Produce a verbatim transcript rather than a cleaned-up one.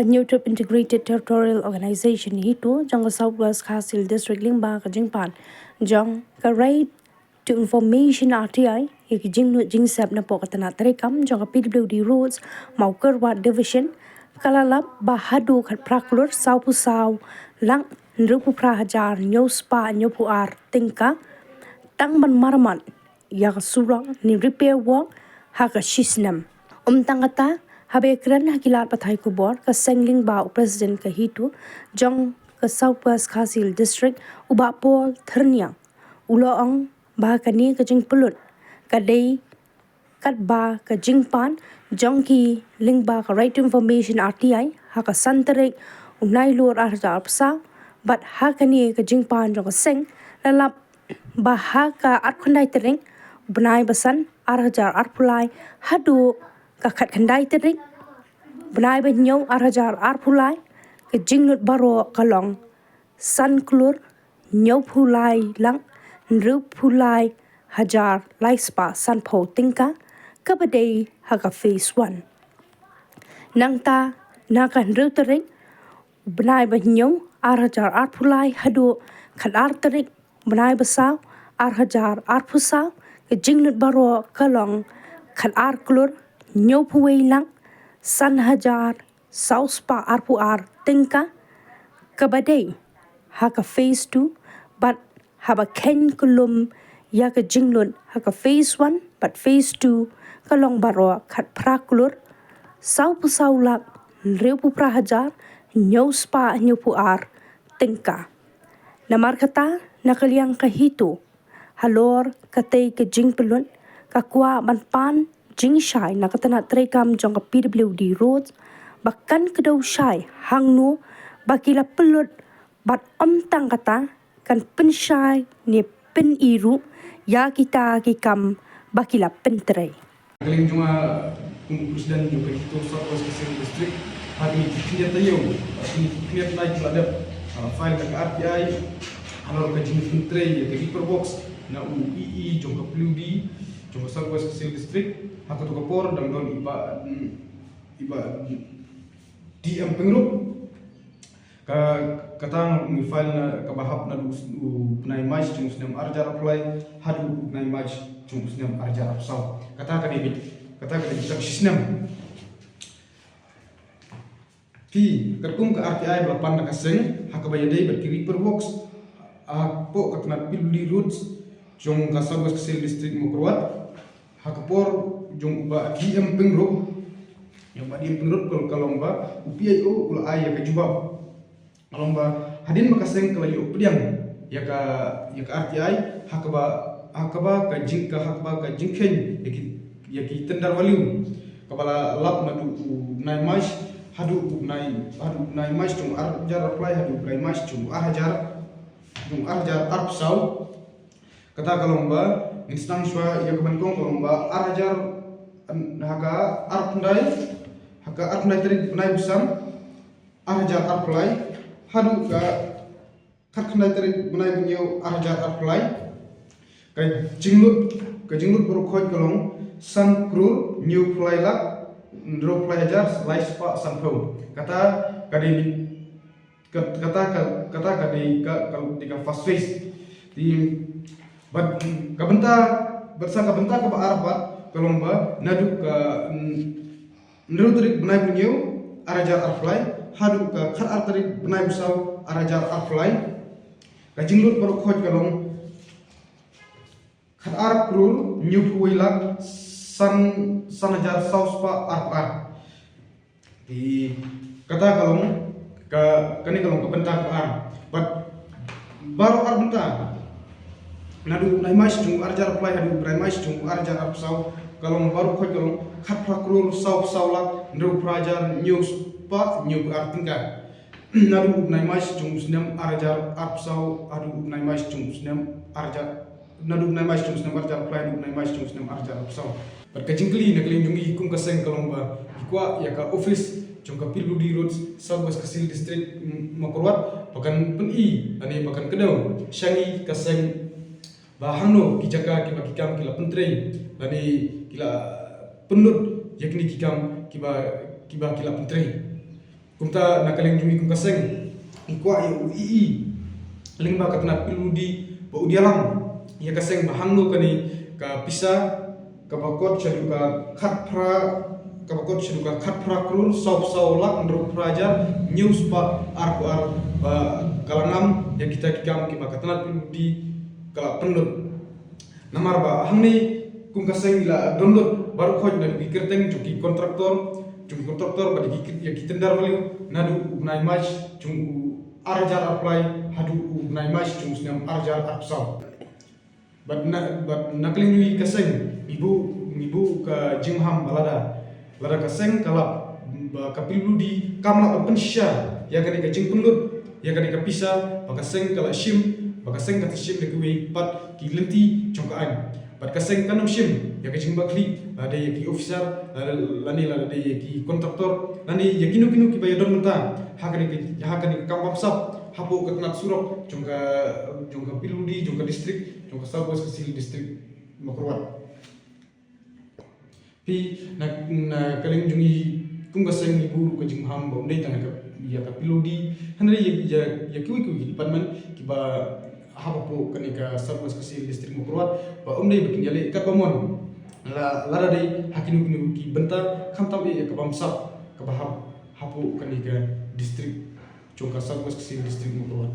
Ka Hynñiewtrep Integrated Territorial Organization HITO jong ka South West Khasi Hills District lyngba ka jingpan jong ka Right to Information RTI ïa ki jinglut jingsep napoh ka tnat treikam jong ka PWD Roads Mawkyrwat Division ka la lap ba haduh khatphra klur sawphew saw lak hynriewphew phra hajar hynñiew spah hynñiewphew ar tyngka tang ban maramot ïa ka surok ne repair work ha ka shisnem. Ym tang kata, haba ïakren ha ki lad pathai khubor ka seng lyngba u President ka HITO jong ka South West Khasi Hills District, u Bah Paul Thyrniang, u la ong ba kane ka jingpynlut ka dei katba ka jingpan jong ki lyngba ka Right to Information RTI ha ka san tarik u Nailur ar hajar arphew saw, bad ha kane ka jingpan jong ka seng la lap ba ha ka arphew khyndai tarik bnai ba san ar hajar arphew lai haduh ka khatkhyndai tarik bnai ba hynñiew ar hajar arphew lai, ka jinglut baroh ka long san klur hynñiewphew lai lak hynriewphew lai hajar lai spah sanphew tyngka, kaba dei ha ka phase one. Nangta na ka hynriew tarik bnai ba hynñiew ar hajar arphew lai haduh khatar tarik bnai ba saw ar hajar arphew saw, ka jinglut baroh ka long khatar klur hynñiewphew wei lak san hajar saw spah arphew ar tyngka, kaba dei ha ka phase two, bad haba kheiñ kyllum ïa ka jinglut ha ka phase one bad phase two ka long baroh khatphra klur sawphew saw lak hynriewphew phra hajar hynñiew spah hynñiewphew ar tyngka. Namar kata, na ka liang ka HITO, halor katei ka jingpynlut, ka kwah ban pan jingshai na ka tnat treikam jong ka PWD Roads ba kan kdew shai hangno ba ki la pynlut, bad ym tang kata, kan pynshai ne pyni ruh ïa kita ki kam ba ki la pyntrei. Ka liang jong nga kum u President jong ka HITO South West Khasi Hills District, ha kine ki khyndiat taïew, ha kine ki khyndiat lai ki la dep, ah, file da ka RTI halor ka jingpyntrei ïa ka repair works na u EE jong ka PWD jong ka South West Khasi Hills District. Ha kato ka por dang don i Bah, mm, i Bah, mm, D M Pyngrope. Ka, kata ngi file na kaba hap naduh u, u bnai March jong u snem ar hajar arphew lai haduh u bnai March jong u snem ar hajar arphew saw. Kata ka dei beit, kata ka dei beit tang shisnem. Te katkum ka RTI ba la pan na ka seng ha kaba ïadei bad ki repair works hapoh ka tnat PWD Roads jong ka South West Khasi Hills District Mawkyrwat. Ha ka por jong u Bah D M Pyngrope, ïa u Bah D M Pyngrope ka, ka long ba u PIO u la ai ïa ka jubab. Ka long ba hadien ba ka seng ka la ïoh pdiang ïa ka, ïa ka RTI, ha kaba, ha kaba ka jing, ka, ha kaba ka jingkheiñ ïa ki, ïa ki tender value kaba la lap naduh u bnai March haduh u bnai, haduh u bnai March jong u ar hajar arphew lai haduh u bnai March jong u ar hajar, jong u ar hajar arphew saw. Kata ka long ba ngin sdang shuwa ïa ka ban kong, ka long ba ar hajar, ha ka arphew khyndai, ha ka arphew khyndai tarik bnai ba san ar hajar arphew lai haduh ka khatkhyndai tarik bnai ba hynñiew ar hajar arphew lai. Ka jinglut, ka jinglut baroh khoit ka long san klur hynñiewphew lai lak hynriewphew lai hajar lai spah sanphew. Kata ka dei Kat-, kata ka, kata ka dei ka, ka dei ka first phase. Te bad ka bynta, bad sa ka bynta kaba ar pat ka long ba naduh ka, mm, hynriew tarik bnai ba hynñiew ar hajar arphew lai haduh ka khatar tarik bnai ba saw ar hajar arphew lai. Ka jinglut baroh khoit ka long khatar klur hynñiewphew wei lak san, san hajar saw spah arphew ar. Te kata ka long ka, kane ka long ka bynta kaba ar. Bad baroh ar bynta, naduh u bnai March jong u ar hajar arphew lai haduh u bnai March jong u ar hajar arphew saw, ka long baroh khoit ka long khatphra klur sawphew saw lak hynriewphew phra hajar hynñiew spah hynñiewphew ar tyngka. Naduh u bnai March jong u snem ar hajar arphew saw haduh u bnai March jong u snem ar hajar, naduh u bnai March jong u snem ar hajar arphew lai haduh u bnai March jong u snem ar hajar arphew saw. Bad ka jingkylli na ka liang jong ngi kum ka seng ka long ba ngi kwah ïa ka office jong ka PWD Roads South West Khasi Hills District, mm, Mawkyrwat ba kan pyni lane ba kan kdew sha ngi ka seng ba hangno ki jaka kiba ki kam ki la pyntrei lane ki la pynlut ïa kine ki kam kiba, kiba ki la pyntrei. Kumta na ka liang jong ngi kum ka seng, ngi kwah ïa u E E lyngba ka tnat P W D ba un ïalam ïa ka seng ba hangno kane ka pisa kaba kot shaduh ka khatphra, kaba kot shaduh ka khatphra klur sawphew saw lak hynriewphew phra hajar hynñiew spah arphew ar, ba ka la ngam ïa kita ki kam kiba ka tnat P W D ka la pynlut. Namar ba hangne kum ka seng la download baroh khoit na ki kyrteng jong ki contractor, jong ki contractor bad ïa ki, ïa ki tender value naduh u bnai March jong u ar hajar arphew lai haduh u bnai March jong u snem ar hajar arphew saw. Bad na, bad na ka liang jong ngi ka seng, ngi buh, ngi buh ka jingmaham ba lada, lada ka seng ka lap ba ka P W D kam lah ban pynshisha ïa kane ka jingpynlut ïa kane ka pisa ba ka seng ka la shim, ba ka seng ka shim da kiwei pat ki lynti jong ka aiñ. Bad ka seng kan ym shim ïa ka jingbakhlieh lada ïa ki officer, lada, lane lada ïa ki contractor, lane ïa kino kino kiba ïadon bynta ha kane ka, ha kane ka kam bamsap hapoh ka tnat surok jong ka, jong ka P W D jong ka district, jong ka South West Khasi Hills District Mawkyrwat. Phi, na, na ka liang jong ngi kum ka seng ngi buh ka jingmaham ba ym dei tang ïa ka, ïa ka P W D, hynrei ïa, ïa, ïa kiwei kiwei ki department kiba hap hapoh kane ka South West Khasi Hills District Mawkyrwat ba ym dei ba kin ïaleh katba mon. La, lada dei ha kino kino ki bynta, khamtam eh ïa ka bamsap kaba hap hapoh kane ka district jong ka South West Khasi Hills District Mawkyrwat.